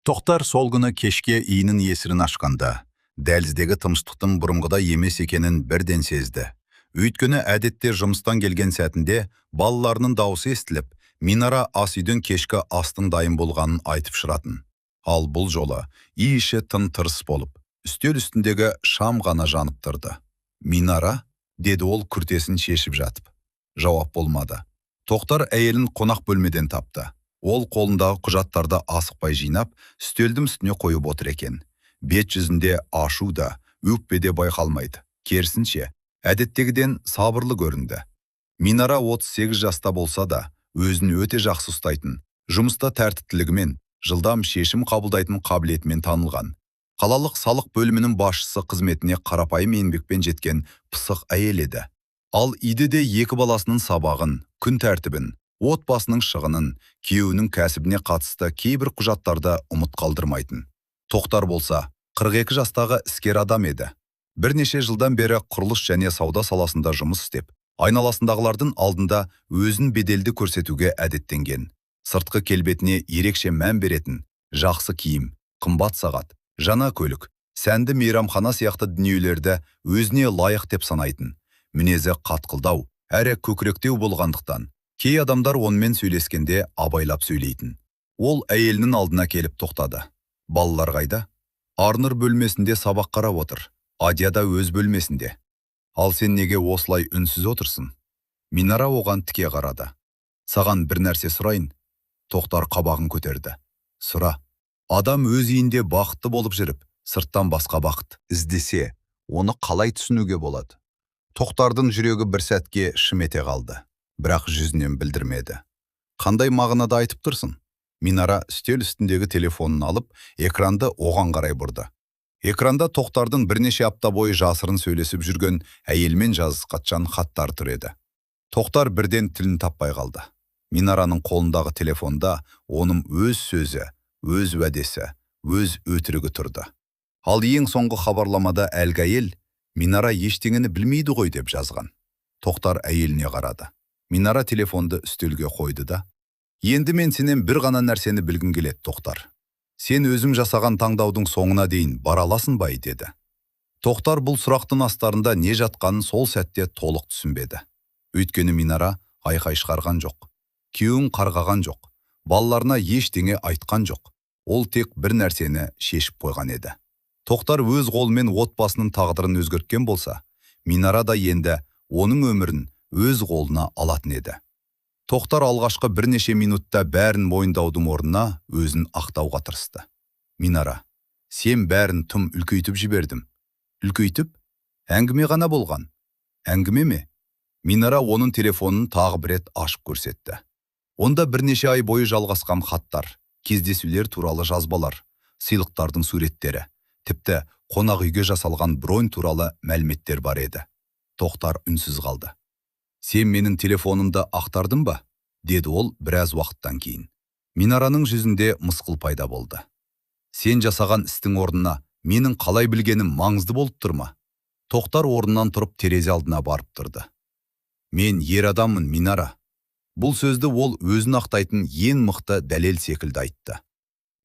Тоқтар сол күні кешке үйінің есігін ашқанда, дәліздегі тыныштықтың бұрынғыдай емес екенін бірден сезді. Өйткені әдетте жұмыстан келген сәтінде балаларының дауысы естіліп, Минара ас үйден кешкі астың дайын болғанын айтып шығатын. Ал бұл жолы үй іші тым тырыс болып, үстел үстіндегі шам ғана жанып тұрды. «Минара?» – деді ол күртесін шешіп жатып. Жауап болмады. Тоқтар әйелін қонақ бөлмеден тапты. Ол қолындағы құжаттарды асықпай жинап, үстелдің үстіне қойып отыр екен. Бет жүзінде ашу да, өкпе де байқалмайды. Керісінше, әдеттегіден сабырлы көрінді. Минара 38 жаста болса да, өзін өте жақсы ұстайтын, жұмыста тәртіптілігімен, жылдам шешім қабылдайтын қабілетімен танылған. Қалалық салық бөлімінің басшысы қызметіне қарапайым еңбекпен жеткен пысық әйел еді. Ал үйде де екі баласының сабағын, күн тәртібін, отбасының шығынын, күйеуінің кәсібіне қатысты кейбір құжаттарды ұмыт қалдырмайтын. Тоқтар болса, 42 жастағы іскер адам еді. Бірнеше жылдан бері құрылыс және сауда саласында жұмыс істеп, айналасындағылардың алдында өзін беделді көрсетуге әдеттенген. Сыртқы келбетіне ерекше мән беретін, жақсы киім, қымбат сағат, жаңа көлік, сәнді мейрамхана сияқты дүниелерді өзіне лайық деп санайтын. Мінезі қатқылдау, әрі көкіректеу болғандықтан, кей адамдар онымен сөйлескенде абайлап сөйлейтін. Ол әйелінің алдына келіп тоқтады. «Балалар қайда?» «Арнұр бөлмесінде сабақ қарап отыр. Адия да өз бөлмесінде. Ал сен неге осылай үнсіз отырсың?» Минара оған тіке қарады. «Саған бір нәрсе сұрайын». Тоқтар қабағын көтерді. «Сұра». «Адам өз үйінде бақытты болып жүріп, сырттан басқа бақыт іздесе, оны қалай түсінуге болады?» Тоқтардың жүрегі бір сәтке шым ете қалды, бірақ жүзінен білдірмеді. «Қандай мағынада айтып тұрсың?» Минара үстел үстіндегі телефонын алып, экранды оған қарай бұрды. Экранда Тоқтардың бірнеше апта бойы жасырын сөйлесіп жүрген әйелмен жазысқан хаттар тұр еді. Тоқтар бірден тілін таппай қалды. Минараның қолындағы телефонда оның өз сөзі, өз уәдесі, өз өтірігі тұрды. Ал ең соңғы хабарламада әлгі әйел «Минара ештеңені білмейді ғой» деп жазған. Тоқтар әйеліне қарады. Минара телефонды үстелге қойды да: «Енді мен сенен бір ғана нәрсені білгім келеді, Тоқтар. Сен өзім жасаған таңдаудың соңына дейін бара аласың ба?» – деді. Тоқтар бұл сұрақтың астарында не жатқанын сол сәтте толық түсінбеді. Өйткені Минара айқай шығарған жоқ. Күйеуін қарғаған жоқ. Балаларына ештеңе айтқан жоқ. Ол тек бір нәрсені шешіп қойған еді. Тоқтар өз қолымен отбасының тағдырын өзгерткен болса, Минара да енді оның өмірін өз қолына алатын еді. Тоқтар алғашқы бірнеше минутта бәрін мойындаудың орнына өзін ақтауға тырысты. «Минара, сен бәрін тым үлкейтіп жібердің». «Үлкейтіп? Әңгіме ғана болған». «Әңгіме ме?» Минара оның телефонын тағы бір рет ашып көрсетті. Онда бірнеше ай бойы жалғасқан хаттар, кездесулер туралы жазбалар, сыйлықтардың суреттері, тіпті қонақ үйге жасалған бронь туралы мәліметтер бар еді. Тоқтар үнсіз қалды. «Сен менің телефонымды ақтардың ба?» – деді ол біраз уақыттан кейін. Минараның жүзінде мысқыл пайда болды. «Сен жасаған істің орнына менің қалай білгенім маңызды болып тұр ма?» Тоқтар орнынан тұрып, терезе алдына барып тұрды. «Мен ер адаммын, Минара». Бұл сөзді ол өзін ақтайтын ең мықты дәлел секілді айтты.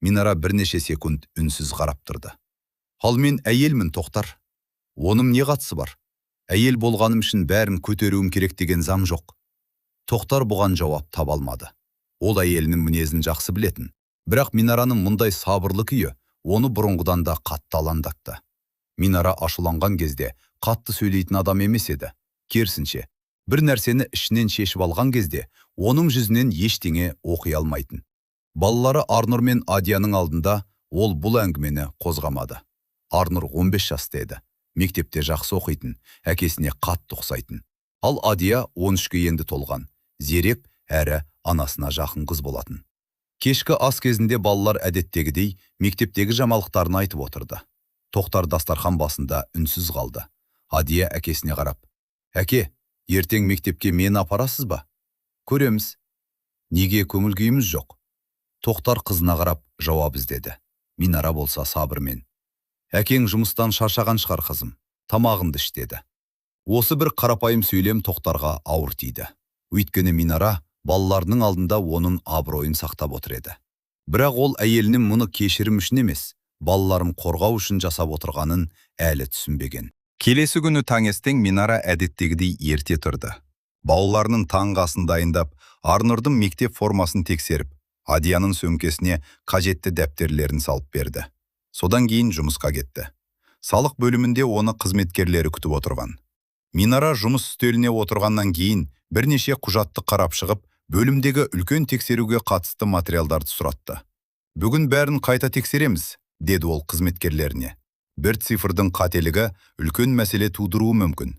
Минара бірнеше секунд үнсіз қарап тұрды. «Ал мен әйелмін, Тоқтар. Оның не қатысы бар? Әйел болғаным үшін бәрін көтеруім керек деген заң жоқ». Тоқтар бұған жауап таба алмады. Ол әйелінің мінезін жақсы білетін. Бірақ Минараның мұндай сабырлы күйі оны бұрынғыдан да қатты алаңдатты. Минара ашуланған кезде қатты сөйлейтін адам емес еді. Керісінше, бір нәрсені ішінен шешіп алған кезде оның жүзінен ештеңе оқи алмайтын. Балалары Арнұр мен Адияның алдында ол бұл әңгімені қозғамады. Арнұр 15 жаста еді. Мектепте жақсы оқитын, әкесіне қатты ұқсайтын. Ал Адия 13-ке енді толған, зерек әрі анасына жақын қыз болатын. Кешкі ас кезінде балалар әдеттегідей мектептегі жаңалықтарын айтып отырды. Тоқтар дастархан басында үнсіз қалды. Адия әкесіне қарап: «Әке, ертең мектепке мені апарасыз ба?» «Көреміз». «Неге көңіл күйіміз жоқ?» Тоқтар қызына қарап жауап іздеді. Минара болса сабырмен: «Әкең жұмыстан шаршаған шығар, қызым. Тамағыңды іш», – деді. Осы бір қарапайым сөйлем Тоқтарға ауыр тиді. Өйткені Минара балаларының алдында оның абыройын сақтап отыр еді. Бірақ ол әйелінің мұны кешірім үшін емес, балаларын қорғау үшін жасап отырғанын әлі түсінбеген. Келесі күні таңертең Минара әдеттегідей ерте тұрды. Балаларының таңғы асын дайындап, Арнұрдың мектеп формасын тексеріп, Адияның сөмкесіне қажетті дәптерлерін салып берді. Содан кейін жұмысқа кетті. Салық бөлімінде оны қызметкерлері күтіп отырған. Минара жұмыс үстеліне отырғаннан кейін бірнеше құжатты қарап шығып, бөлімдегі үлкен тексеруге қатысты материалдарды сұратты. «Бүгін бәрін қайта тексереміз», деді ол қызметкерлеріне. «Бір цифрдың қателігі үлкен мәселе тудыруы мүмкін».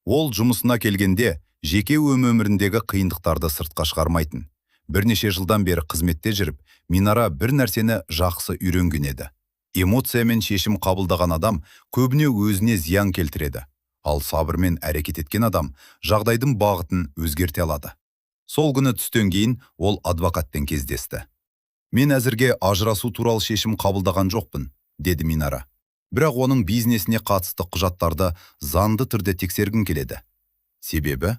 Ол жұмысына келгенде жеке өміріндегі қиындықтарды сыртқа шығармайтын. Бірнеше жылдан бері қызметте жүріп, Минара бір нәрсені жақсы үйренген еді. Эмоциямен шешім қабылдаған адам көбіне өзіне зиян келтіреді. Ал сабырмен әрекет еткен адам жағдайдың бағытын өзгерте алады. Сол күні түстен кейін ол адвокатпен кездесті. «Мен әзірге ажырасу туралы шешім қабылдаған жоқпын», деді Минара. «Бірақ оның бизнесіне қатысты құжаттарды заңды түрде тексергім келеді». «Себебі?»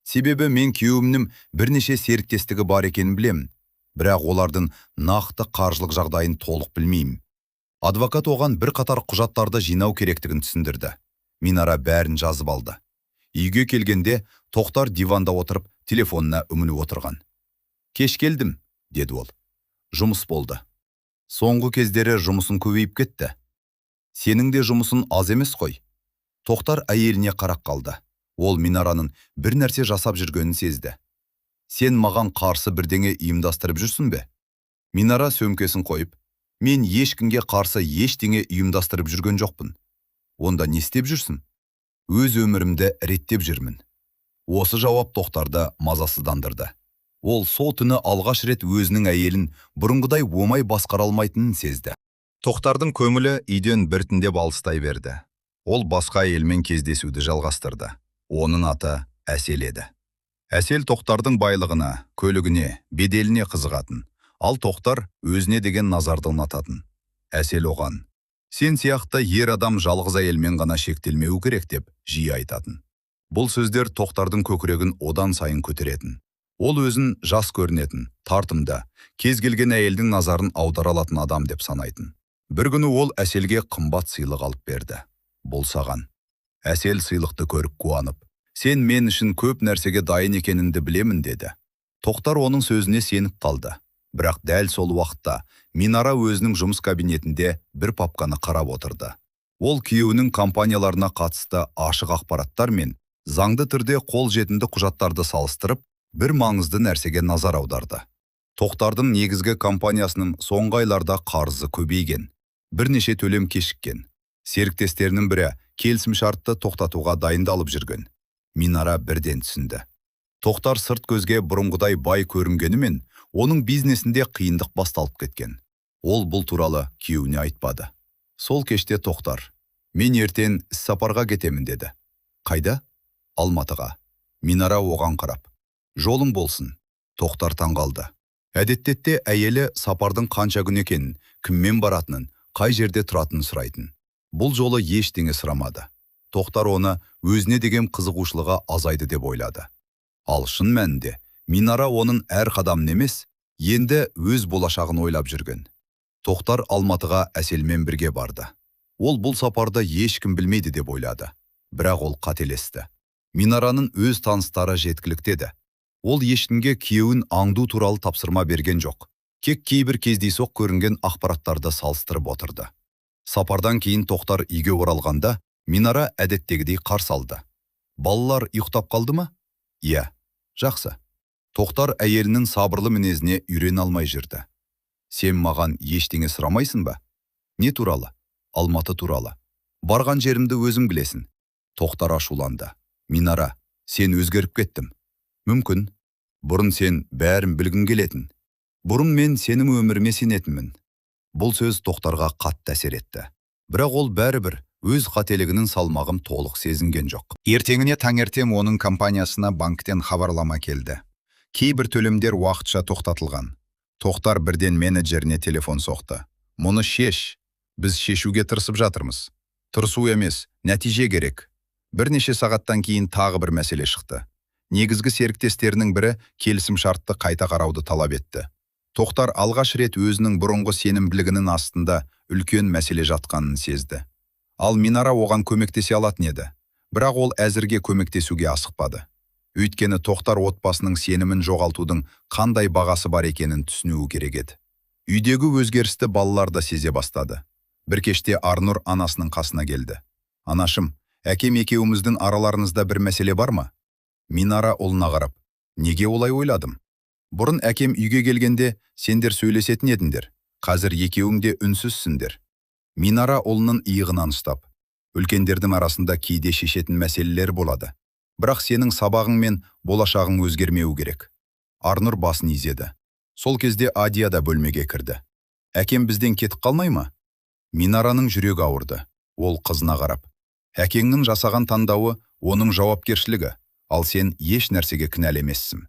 «Себебі мен күйеуімнің бірнеше серіктестігі бар екенін білемін, бірақ олардың нақты қаржылық жағдайын толық білмеймін». Адвокат оған бірқатар құжаттарды жинау керектігін түсіндірді. Минара бәрін жазып алды. Үйге келгенде Тоқтар диванда отырып, телефонына үңіліп отырған. «Кеш келдім», деді ол. «Жұмыс болды». Соңғы кездері жұмысын көбейіп кетті. «Сенің де жұмысын аз емес қой». Тоқтар әйеліне қарап қалды. Ол Минараның бір нәрсе жасап жүргенін сезді. «Сен маған қарсы бірдеңе ұйымдастырып жүрсің бе?» Минара сөмкесін қойып, «Мен ешкімге қарсы ештеңе ұйымдастырып жүрген жоқпын». «Онда не істеп жүрсің?» «Өз өмірімді реттеп жүрмін». Осы жауап Тоқтарды мазасыздандырды. Ол сол түні алғаш рет өзінің әйелін бұрынғыдай оңай басқара алмайтынын сезді. Тоқтардың көңілі үйден біртіндеп алыстай берді. Ол басқа әйелмен кездесуді жалғастырды. Оның аты Әсел еді. Әсел Тоқтардың байлығына, көлігіне, беделіне қызығатын. Ал Тоқтар өзіне деген назарды ұнататын. Әсел оған: «Сен сияқты ер адам жалғыз әйелмен ғана шектелмеуі керек», деп жиі айтатын. Бұл сөздер Тоқтардың көкірегін одан сайын көтеретін. Ол өзін жас көрінетін, тартымды, кез келген әйелдің назарын аудара алатын адам деп санайтын. Бір күні ол Әселге қымбат сыйлық алып берді. «Бұл саған». Әсел сыйлықты көріп қуанып, «Сен мен үшін көп нәрсеге дайын екеніңді білемін», деді. Тоқтар оның сөзіне сеніп қалды. Бірақ дәл сол уақытта Минара өзінің жұмыс кабинетінде бір папканы қарап отырды. Ол күйеуінің компанияларына қатысты ашық ақпараттар мен заңды түрде қол жетімді құжаттарды салыстырып, бір маңызды нәрсеге назар аударды. Тоқтардың негізгі компаниясының соңғы айларда қарызы көбейген, бірнеше төлем кешіккен. Серіктестерінің бірі келісімшартты тоқтатуға дайындалып жүрген. Минара бірден түсінді. Тоқтар сырт көзге бұрынғыдай бай көрінгенімен, оның бизнесінде қиындық басталып кеткен. Ол бұл туралы күйеуіне айтпады. Сол кеште Тоқтар: «Мен ертең іссапарға кетемін», деді. «Қайда?» «Алматыға». Минара оған қарап: «Жолың болсын». Тоқтар таңғалды. Әдетте әйелі сапардың қанша күн екенін, кіммен баратынын, қай жерде тұратынын сұрайтын. Бұл жолы ештеңе сұрамады. Тоқтар оны өзіне деген қызығушылығы азайды деп ойлады. Ал шын мәнінде Минара оның әр қадамын емес, енді өз болашағын ойлап жүрген. Тоқтар Алматыға Әселмен бірге барды. Ол бұл сапарды ешкім білмейді деп ойлады. Бірақ ол қателесті. Минараның өз таныстары жеткілікті еді. Ол ешкімге күйеуін аңду туралы тапсырма берген жоқ. Тек кейбір кездейсоқ көрінген ақпараттарды салыстырып отырды. Сапардан кейін Тоқтар үйге оралғанда, Минара әдеттегідей қарсы алды. «Балалар ұйықтап қалды ма?» «Иә». «Жақсы». Тоқтар әйелінің сабырлы мінезіне үйрене алмай жүрді. «Сен маған ештеңе сұрамайсың ба?» «Не туралы?» «Алматы туралы. Барған жерімді өзің білесің». Тоқтар ашуланды. «Минара, сен өзгеріп кеттің». «Мүмкін. Бұрын сен бәрін білгің келетін. Бұрын мен сенің өміріме сенетінмін». Бұл сөз Тоқтарға қатты әсер етті. Бірақ ол бәрібір өз қателігінің салмағын толық сезінген жоқ. Ертеңіне таңертең оның компаниясына банктен хабарлама келді. Кейбір төлемдер уақытша тоқтатылған. Тоқтар бірден менеджеріне телефон соқты. «Мұны шеш. Біз шешуге тырысып жатырмыз». «Тырысу емес, нәтиже керек». Бірнеше сағаттан кейін тағы бір мәселе шықты. Негізгі серіктестерінің бірі келісімшартты қайта қарауды талап етті. Тоқтар алғаш рет өзінің бұрынғы сенімділігінің астында үлкен мәселе жатқанын сезді. Ал Минара оған көмектесе алатын еді. Бірақ ол әзірге көмектесуге асықпады. Өйткені Тоқтар отбасының сенімін жоғалтудың қандай бағасы бар екенін түсінуі керек еді. Үйдегі өзгерісті балалар да сезе бастады. Бір кеште Арнұр анасының қасына келді. «Анашым, әкем екеуміздің араларыңызда бір мәселе бар ма?» Минара ұлына қарап: «Неге олай ойладым? Бұрын әкем үйге келгенде сендер сөйлесетін едіңдер. Қазір екеуің де үнсізсіңдер». Минара ұлының иығынан ұстап: «Үлкендердің арасында кейде шешетін мәселелер болады. Бірақ сенің сабағың мен болашағың өзгермеуі керек». Арнұр басын изеді. Сол кезде Адия да бөлмеге кірді. «Әкем бізден кетіп қалмай ма?» Минараның жүрегі ауырды. Ол қызына қарап: «Әкеңнің жасаған таңдауы оның жауапкершілігі, ал сен еш нәрсеге кінәлі емессің».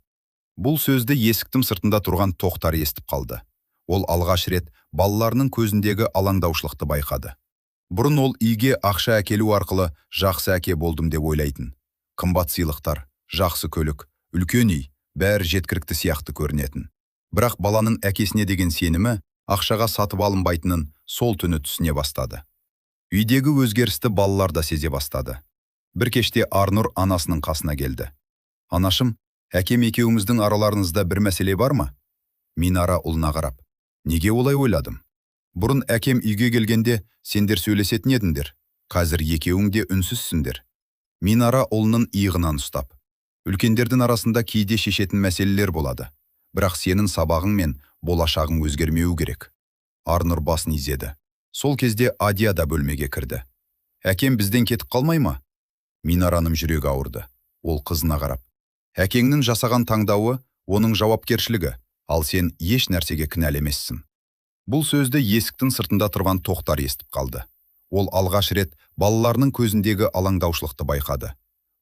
Бұл сөзді есіктің сыртында тұрған Тоқтар естіп қалды. Ол алғаш рет балаларының көзіндегі алаңдаушылықты байқады. Бұрын ол үйге ақша әкелу арқылы жақсы әке болдым деп ойлайтын. Қымбат сыйлықтар, жақсы көлік, үлкен үй, бәрі жеткілікті сияқты көрінетін. Бірақ баланың әкесіне деген сенімі ақшаға сатып алынбайтынын сол түні түсіне бастады. Үйдегі өзгерісті балалар да сезе бастады. Бір кеште Арнұр анасының қасына келді. «Анашым, әкем екеуміздің араларыңызда бір мәселе бар ма?» Минара ұлына қарап: «Неге олай ойладым? Бұрын әкем үйге келгенде сендер сөйлесетін едіңдер. Қазір екеуің де үнсізсіңдер». Минара ұлының иығынан ұстап: «Үлкендердің арасында кейде шешетін мәселелер болады. Бірақ сенің сабағың мен болашағың өзгермеуі керек». Арнұр басын изеді. Сол кезде Адия да бөлмеге кірді. «Әкем бізден кетіп қалмай ма?» Минараның жүрегі ауырды. Ол қызына қарап: «Әкеңнің жасаған таңдауы оның жауапкершілігі, ал сен еш нәрсеге кінәлі емессің». Бұл сөзді есіктің сыртында тұрған Тоқтар естіп қалды. Ол алғаш рет балаларының көзіндегі алаңдаушылықты байқады.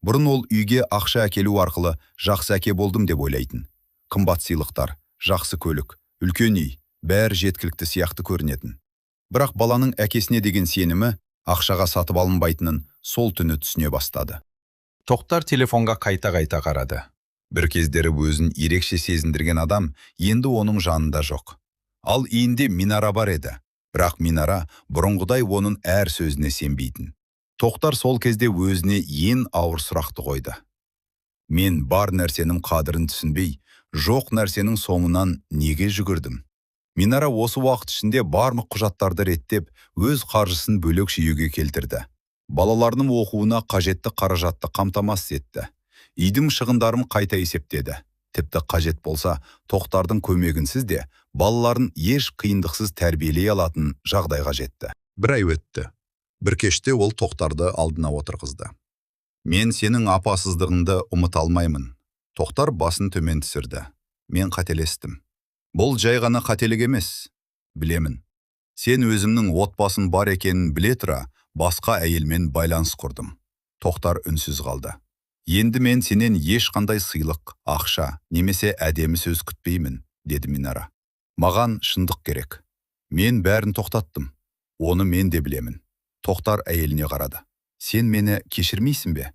Бұрын ол үйге ақша әкелу арқылы жақсы әке болдым деп ойлайтын. Қымбат сыйлықтар, жақсы көлік, үлкен үй, бәрі жеткілікті сияқты көрінетін. Бірақ баланың әкесіне деген сенімі ақшаға сатып алынбайтынын сол түні түсіне бастады. Тоқтар телефонға қайта-қайта қарады. Бір кездері өзін ерекше сезіндірген адам енді оның жанында жоқ. Ал үйінде Минара бар еді. Бірақ Минара бұрынғыдай оның әр сөзіне сенбейтін. Тоқтар сол кезде өзіне ең ауыр сұрақты қойды. «Мен бар нәрсенің қадірін түсінбей, жоқ нәрсенің соңынан неге жүгірдім?» Минара осы уақыт ішінде барлық құжаттарды реттеп, өз қаржысын бөлек жүйеге келтірді. Балаларының оқуына қажетті қаражатты қамтамасыз етті. Үйдің шығындарын қайта есептеді. Тіпті қажет болса, Тоқтардың көмегінсіз де балаларын еш қиындықсыз тәрбиелей алатын жағдайға жетті. Бір ай өтті. Бір кеште ол Тоқтарды алдына отырғызды. «Мен сенің опасыздығыңды ұмыта алмаймын». Тоқтар басын төмен түсірді. «Мен қателестім. Бұл жай ғана қателік емес. Білемін. Сен өзімнің отбасым бар екенін біле тұра, басқа әйелмен байланыс құрдым». Тоқтар үнсіз қалды. «Енді мен сенен ешқандай сыйлық, ақша немесе әдемі сөз күтпеймін», деді Минара. «Маған шындық керек. Мен бәрін тоқтаттым. Оны мен де білемін». Тоқтар әйеліне қарады. «Сен мені кешірмейсің бе?»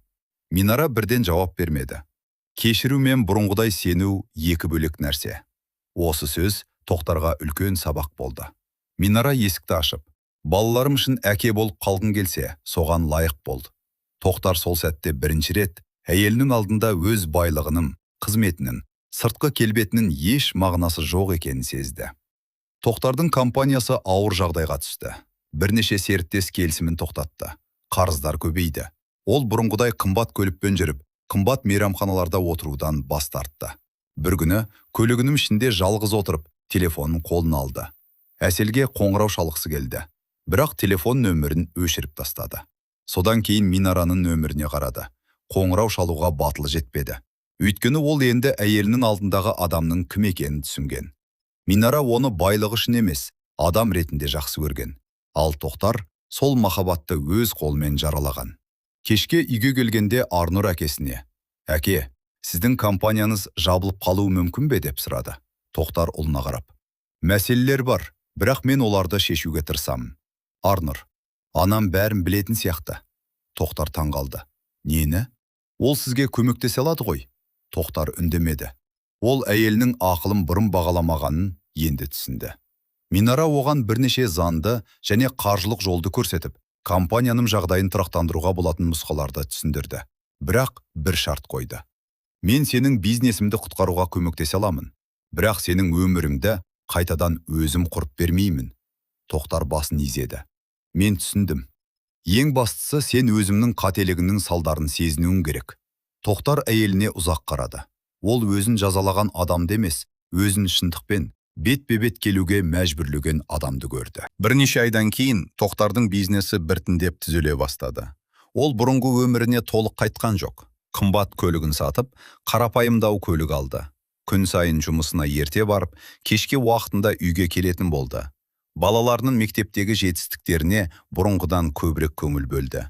Минара бірден жауап бермеді. Кешіру мен бұрынғыдай сену екі бөлек нәрсе. Осы сөз Тоқтарға үлкен сабақ болды. Минара есікті ашып: «Балаларым үшін әке болып қалғың келсе, соған лайық бол». Тоқтар сол сәтте бірінші рет әйелінің алдында өз байлығының, қызметінің, сыртқы келбетінің еш мағынасы жоқ екенін сезді. Тоқтардың компаниясы ауыр жағдайға түсті. Бірнеше серіктес келісімін тоқтатты. Қарыздар көбейді. Ол бұрынғыдай қымбат көлікпен жүріп, қымбат мейрамханаларда отырудан бас тартты. Бір күні көлігінің ішінде жалғыз отырып, телефонын қолына алды. Әселге қоңырау шалғысы келді. Бірақ телефон нөмірін өшіріп тастады. Содан кейін Минараның нөміріне қарады. Қоңырау шалуға батылы жетпеді. Өйткені ол енді әйелінің алдындағы адамның кім екенін түсінген. Минара оны байлығы үшін емес, адам ретінде жақсы көрген. Ал Тоқтар сол махаббатты өз қолымен жаралаған. Кешке үйге келгенде Арнұр әкесіне: «Әке, сіздің компанияңыз жабылып қалуы мүмкін бе?» деп сұрады. Тоқтар ұлына қарап: «Мәселелер бар, бірақ мен оларды шешуге тырысамын». Арнұр: «Анам бәрін білетін сияқты». Тоқтар таң қалды. «Нені? Ол сізге көмектесе алады ғой». Тоқтар үндемеді. Ол әйелінің ақылын бұрын бағаламағанын енді түсінді. Минара оған бірнеше заңды және қаржылық жолды көрсетіп, компанияның жағдайын тұрақтандыруға болатын нұсқаларды түсіндірді. Бірақ бір шарт қойды. Мен сенің бизнесімді құтқаруға көмектесе аламын, бірақ сенің өміріңді қайтадан өзім құрып бермеймін. Тоқтар басын изеді. Мен түсіндім. Ең бастысы, сен өзіңнің қателігіңнің салдарын сезінуің керек. Тоқтар әйеліне ұзақ қарады. Ол өзін жазалаған адамды емес, өзін шындықпен бетпе-бет келуге мәжбүрлеген адамды көрді. Бірнеше айдан кейін Тоқтардың бизнесі біртіндеп түзеле бастады. Ол бұрынғы өміріне толық қайтқан жоқ. Қымбат көлігін сатып, қарапайымдау көлік алды. Күн сайын жұмысына ерте барып, кешке уақытында үйге келетін болды. Балаларының мектептегі жетістіктеріне бұрынғыдан көбірек көңіл бөлді.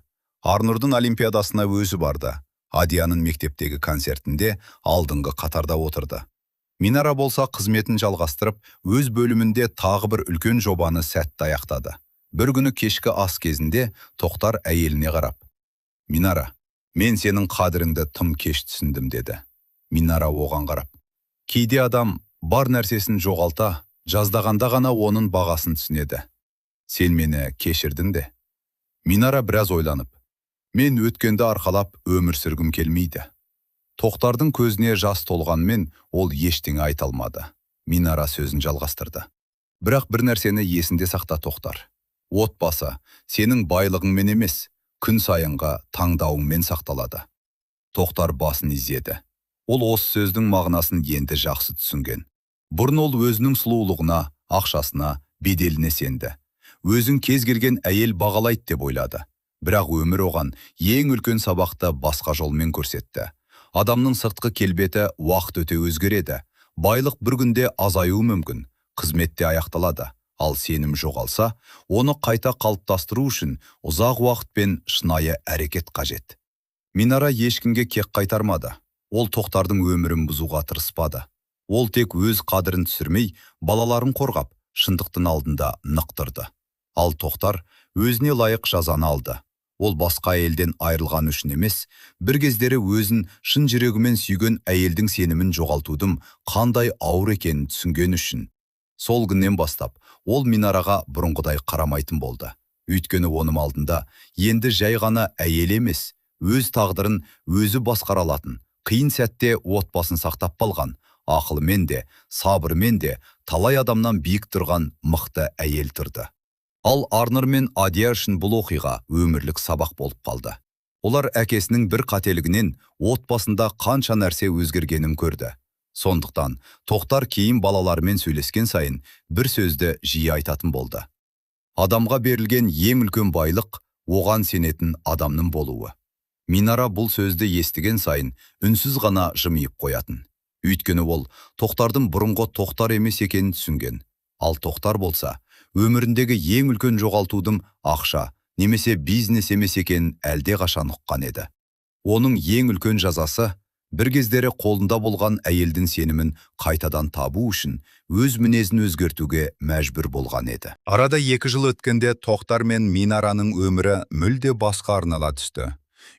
Арнұрдың олимпиадасына өзі барды. Адияның мектептегі концертінде алдыңғы қатарда отырды. Минара болса, қызметін жалғастырып, өз бөлімінде тағы бір үлкен жобаны сәтті аяқтады. Бір күні кешкі ас кезінде Тоқтар әйеліне қарап: «Минара, мен сенің қадіріңді тым кеш түсіндім», – деді. Минара оған қарап: «Кейде адам бар нәрсесін жоғалта жаздағанда ғана оның бағасын түсінеді. Сен мені кешірдің де?» Минара біраз ойланып: «Мен өткенді арқалап өмір сүргім келмейді». Тоқтардың көзіне жас толғанмен, ол ештеңе айта алмады. Минара сөзін жалғастырды: «Бірақ бір нәрсені есінде сақта, Тоқтар. Отбасы сенің байлығыңмен емес, күн сайынғы таңдауыңмен сақталады». Тоқтар басын изеді. Ол осы сөздің мағынасын енді жақсы түсінген. Бұрын ол өзінің сұлулығына, ақшасына, беделіне сенді. Өзін кез келген әйел бағалайды деп ойлады. Бірақ өмір оған ең үлкен сабақты басқа жолмен көрсетті. Адамның сыртқы келбеті уақыт өте өзгереді. Байлық бір күнде азаюы мүмкін, қызмет те аяқталады. Ал сенім жоғалса, оны қайта қалыптастыру үшін ұзақ уақыт пен шынайы әрекет қажет. Минара ешкімге кек қайтармады. Ол Тоқтардың өмірін бұзуға тырыспады. Ол тек өз қадірін түсірмей, балаларын қорғап, шындықтың алдында нық тұрды. Ал Тоқтар өзіне лайық жазаны алды. Ол басқа әйелден айырылған үшін емес, бір кездері өзін шын жүрегімен сүйген әйелдің сенімін жоғалтудың қандай ауыр екенін түсінген үшін. Сол күннен бастап ол Минараға бұрынғыдай қарамайтын болды. Өйткені оның алдында енді жай ғана әйел емес, өз тағдырын өзі басқара алатын, қиын сәтте отбасын сақтап қалған, ақылымен де, сабырымен де талай адамнан биік тұрған мықты әйел тұрды. Ал Арнұр мен Адия үшін бұл оқиға өмірлік сабақ болып қалды. Олар әкесінің бір қателігінен отбасында қанша нәрсе өзгергенін көрді. Сондықтан Тоқтар кейін балаларымен сөйлескен сайын бір сөзді жиі айтатын болды: «Адамға берілген ең үлкен байлық – оған сенетін адамның болуы». Минара бұл сөзді естіген сайын үнсіз ғана жымиып қоятын. Өйткені ол Тоқтардың бұрынғы Тоқтар емес екенін түсінген. Ал Тоқтар болса, өміріндегі ең үлкен жоғалтудың ақша немесе бизнес емес екенін әлде қашан ұққан еді. Оның ең үлкен жазасы – бір кездері қолында болған әйелдің сенімін қайтадан табу үшін өз мінезін өзгертуге мәжбүр болған еді. Арада 2 жыл өткенде Тоқтар мен Минараның өмірі мүлде басқа арнала түсті.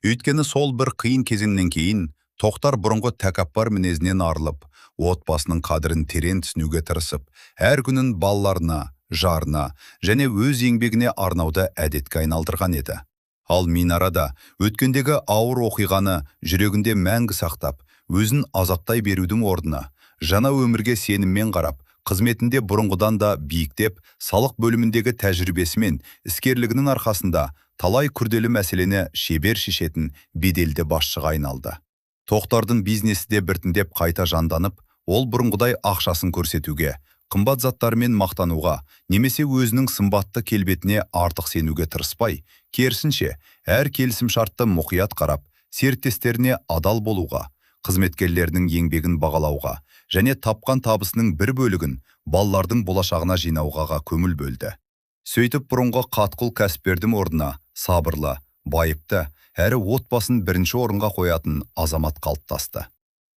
Өйткені сол бір қиын кезеңнен кейін Тоқтар бұрынғы тәкаппар мінезінен арылып, отбасының қадірін терең түсінуге тырысып, әр күнін балаларына, жарына және өз еңбегіне арнауды әдетке айналдырған еді. Ал Минара да өткендегі ауыр оқиғаны жүрегінде мәңгі сақтап, өзін азаптай берудің орнына, жаңа өмірге сеніммен қарап, қызметінде бұрынғыдан да биіктеп, салық бөліміндегі тәжірибесі мен іскерлігінің арқасында талай күрделі мәселені шебер шешетін беделді басшыға айналды. Тоқтардың бизнесі де біртіндеп қайта жанданып, ол бұрынғыдай ақшасын көрсетуге, қымбат заттармен мақтануға немесе өзінің сымбатты келбетіне артық сенуге тырыспай, керісінше, әр келісімшартты мұқият қарап, серіктестеріне адал болуға, қызметкерлерінің еңбегін бағалауға және тапқан табысының бір бөлігін балалардың болашағына жинауға көңіл бөлді. Сөйтіп, бұрынғы қатқыл кәсіпкердің орнына сабырлы, байыпты әрі отбасын бірінші орынға қоятын азамат қалыптасты.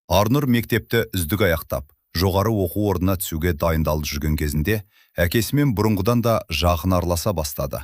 Арнұр мектепті үздік аяқтап, жоғары оқу орнына түсуге дайындалып жүрген кезінде әкесімен бұрынғыдан да жақын араласа бастады.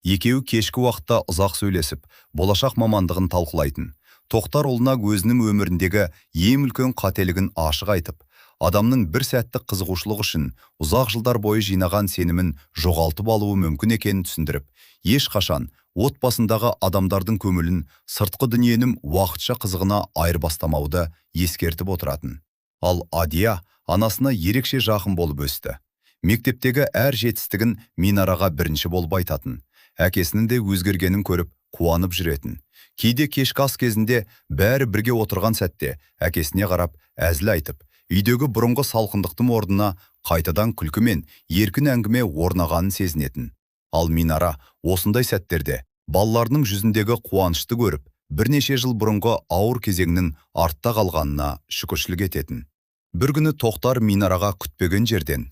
Екеуі кешкі уақытта ұзақ сөйлесіп, болашақ мамандығын талқылайтын. Тоқтар ұлына өзінің өміріндегі ең үлкен қателігін ашық айтып, Адамның бір сәттік қызығушылық үшін ұзақ жылдар бойы жинаған сенімін жоғалтып алуы мүмкін екенін түсіндіріп, ешқашан отбасындағы адамдардың көңілін сыртқы дүниенің уақытша қызығына айырбастамауды ескертіп отыратын. Ал Адия анасына ерекше жақын болып өсті. Мектептегі әр жетістігін Минараға бірінші болып айтатын. Әкесінің де өзгергенін көріп, қуанып жүретін. Кейде кешкі ас кезінде бәрі бірге отырған сәтте әкесіне қарап әзіл айтып, үйдегі бұрынғы салқындықтың орнына қайтадан күлкі мен еркін әңгіме орнағанын сезінетін. Ал Минара осындай сәттерде балаларының жүзіндегі қуанышты көріп, бірнеше жыл бұрынғы ауыр кезеңнің артта қалғанына шүкіршілік ететін. Бір күні Тоқтар Минараға күтпеген жерден: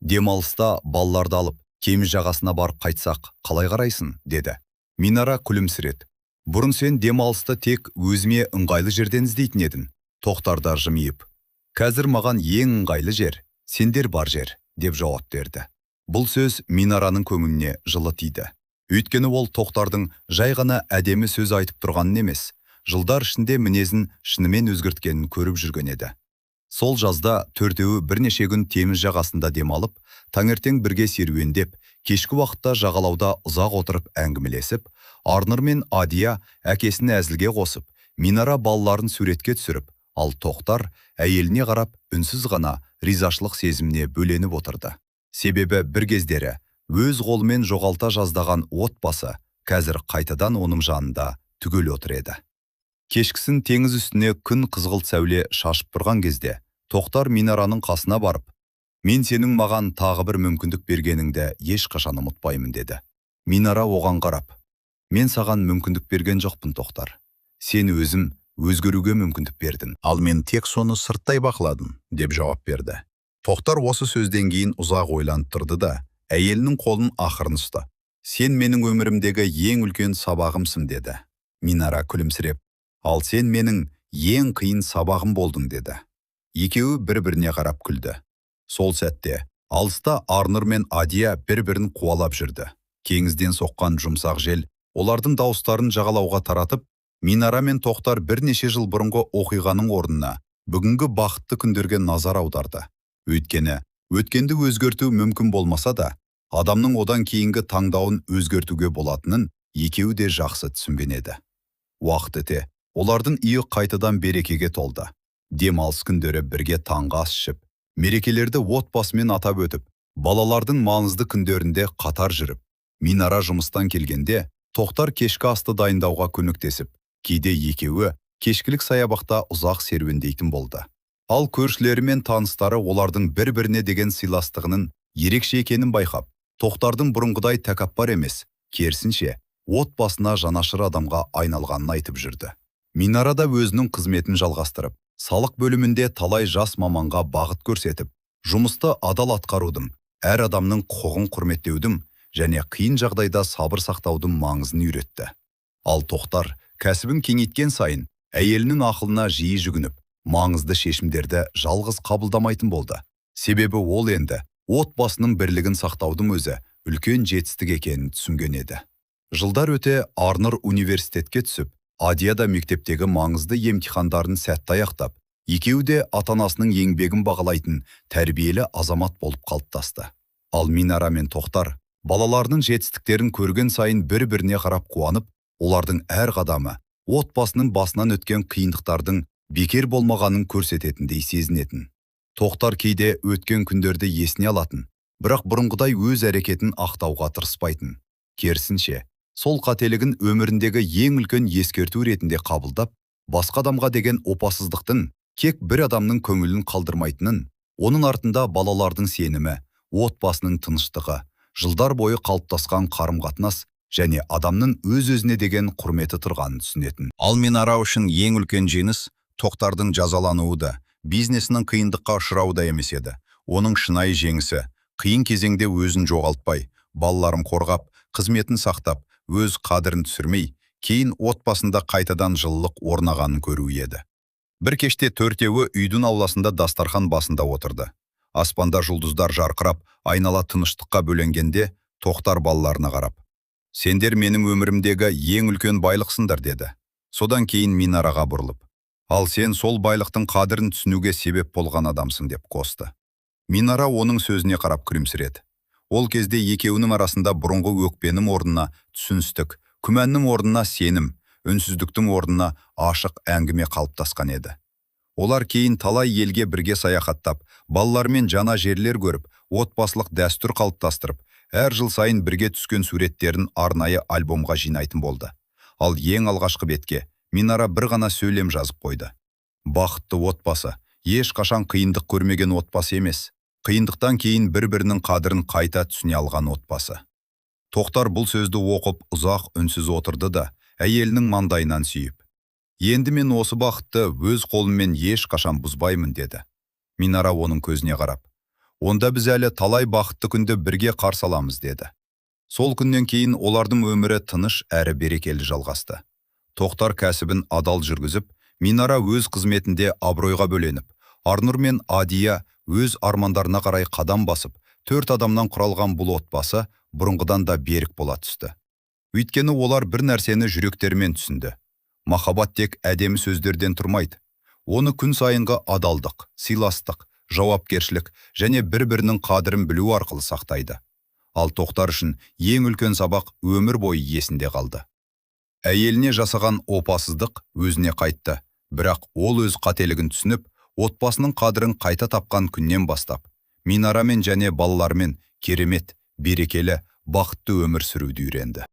«Демалыста балаларды алып, теңіз жағасына барып қайтсақ, қалай қарайсың?» – деді. Минара күлімсіреді: «Бұрын сен демалысты тек өзіме ыңғайлы жерден іздейтін едің». Тоқтар да жымиып: «Қазір маған ең ыңғайлы жер – сендер бар жер», – деп жауап берді. Бұл сөз Минараның көңіліне жылы тиді. Өйткені ол Тоқтардың жай ғана әдемі сөз айтып тұрғанын емес, жылдар ішінде мінезін шынымен өзгерткенін көріп жүрген еді. Сол жазда төртеуі бірнеше күн теңіз жағасында демалып, таңертең бірге серуендеп, кешкі уақытта жағалауда ұзақ отырып әңгімелесіп, Арнұр мен Адия әкесін әзілге қосып, Минара балаларын суретке түсіріп, ал Тоқтар әйеліне қарап үнсіз ғана ризашылық сезіміне бөленіп отырды. Себебі бір кездері өз қолымен жоғалта жаздаған отбасы қазір қайтадан оның жанында түгел отыр еді. Кешкісін теңіз үстіне күн қызғылт сәуле шашып тұрған кезде Тоқтар Минараның қасына барып: «Мен сенің маған тағы бір мүмкіндік бергеніңді ешқашан ұмытпаймын», – деді. Минара оған қарап: «Мен саған мүмкіндік берген жоқпын, Тоқтар. Сен өзім өзгеруге мүмкіндік бердің. Ал мен тек соны сырттай бақыладым», – деп жауап берді. Тоқтар осы сөзден кейін ұзақ ойланып тұрды да, әйелінің қолын ақырын ұстап: «Сен менің өмірімдегі ең үлкен сабағымсың», – деді. Минара күлімсіреп: «Ал сен менің ең қиын сабағым болдың», – деді. Екеуі бір-біріне қарап күлді. Сол сәтте алыста Арнұр мен Адия бір-бірін қуалап жүрді. Теңізден соққан жұмсақ жел олардың дауыстарын жағалауға таратып, Минара мен Тоқтар бірнеше жыл бұрынғы оқиғаның орнына бүгінгі бақытты күндерге назар аударды. Өйткені өткенді өзгерту мүмкін болмаса да, адамның одан кейінгі таңдауын өзгертуге болатынын екеуі де жақсы түсінген еді. Уақыт өте олардың үйі қайтадан берекеге толды. Демалыс күндері бірге таңғы ас ішіп, мерекелерді отбасымен атап өтіп, балалардың маңызды күндерінде қатар жүріп, Минара жұмыстан келгенде Тоқтар кешкі асты дайындауға көмектесіп, кейде екеуі кешкілік саябақта ұзақ серуендейтін болды. Ал көршілері мен таныстары олардың бір-біріне деген сыйластығының ерекше екенін байқап, Тоқтардың бұрынғыдай тәкаппар емес, керісінше, отбасына жанашыр адамға айналғанын айтып жүрді. Минара да өзінің қызметін жалғастырып, салық бөлімінде талай жас маманға бағыт көрсетіп, жұмысты адал атқарудың, әр адамның құқығын құрметтеудің және қиын жағдайда сабыр сақтаудың маңызын үйретті. Ал Тоқтар кәсібін кеңейткен сайын әйелінің ақылына жиі жүгініп, маңызды шешімдерді жалғыз қабылдамайтын болды. Себебі ол енді отбасының бірлігін сақтаудың өзі үлкен жетістік екенін түсінген еді. Жылдар өте Арнұр университетке түсіп, Адия да мектептегі маңызды емтихандарын сәтті аяқтап, екеуі де ата-анасының еңбегін бағалайтын тәрбиелі азамат болып қалыптасты. Ал Минара мен Тоқтар балаларының жетістіктерін көрген сайын бір-біріне қарап қуанып, олардың әр қадамы отбасының басынан өткен қиындықтардың бекер болмағанын көрсететіндей сезінетін. Тоқтар кейде өткен күндерді есіне алатын, бірақ бұрынғыдай өз әрекетін ақтауға тырыспайтын. Керісінше, сол қателігін өміріндегі ең үлкен ескерту ретінде қабылдап, басқа адамға деген опасыздықтың тек бір адамның көңілін қалдырмайтынын, оның артында балалардың сенімі, отбасының тыныштығы, жылдар бойы қалыптасқан қарым-қатынас және адамның өз-өзіне деген құрметі тұрғанын түсінетін. Ал Минара үшін ең үлкен жеңіс Тоқтардың жазалануы да, бизнесінің қиындыққа ұшырауы да емес еді. Оның шынайы жеңісі қиын кезеңде өзін жоғалтпай, балаларын қорғап, қызметін сақтап, өз қадірін түсірмей, кейін отбасында қайтадан жылылық орнағанын көру еді. Бір кеште төртеуі үйдің ауласында дастархан басында отырды. Аспанда жұлдыздар жарқырап, айнала тыныштыққа бөленгенде Тоқтар балаларына қарап: «Сендер менің өмірімдегі ең үлкен байлықсыңдар», – деді. Содан кейін Минараға бұрылып: Ал сен сол байлықтың қадірін түсінуге себеп болған адамсың», – деп қосты. Минара оның сөзіне қарап күлімсіреді. Ол кезде екеуінің арасында бұрынғы өкпенің орнына түсіністік, күмәннің орнына сенім, үнсіздіктің орнына ашық әңгіме қалыптасқан еді. Олар кейін талай елге бірге саяхаттап, балалармен жаңа жерлер көріп, отбасылық дәстүр қалыптастырып, әр жыл сайын бірге түскен суреттерін арнайы альбомға жинайтын болды. Ал ең алғашқы бетке Минара бір ғана сөйлем жазып қойды: «Бақытты отбасы ешқашан қиындық көрмеген отбасы емес, қиындықтан кейін бір-бірінің қадірін қайта түсіне алған отбасы». Тоқтар бұл сөзді оқып, ұзақ үнсіз отырды да, әйелінің маңдайынан сүйіп: «Енді мен осы бақытты өз қолыммен ешқашан бұзбаймын», – деді. Минара оның көзіне қарап: «Онда біз әлі талай бақытты күнді бірге қарсы аламыз», – деді. Сол күннен кейін олардың өмірі тыныш әрі берекелі жалғасты. Тоқтар кәсібін адал жүргізіп, Минара өз қызметінде абыройға бөленіп, Арнұр мен Адия өз армандарына қарай қадам басып, төрт адамнан құралған бұл отбасы бұрынғыдан да берік бола түсті. Өйткені олар бір нәрсені жүректерімен түсінді: махаббат тек әдемі сөздерден тұрмайды. Оны күн сайынғы адалдық, сыйластық, жауапкершілік және бір-бірінің қадірін білу арқылы сақтайды. Ал Тоқтар үшін ең үлкен сабақ өмір бойы есінде қалды. Әйеліне жасаған опасыздық өзіне қайтты, бірақ ол өз қателігін түсініп, отбасының қадірін қайта тапқан күннен бастап Минарамен және балаларымен керемет, берекелі, бақытты өмір сүруді үйренді.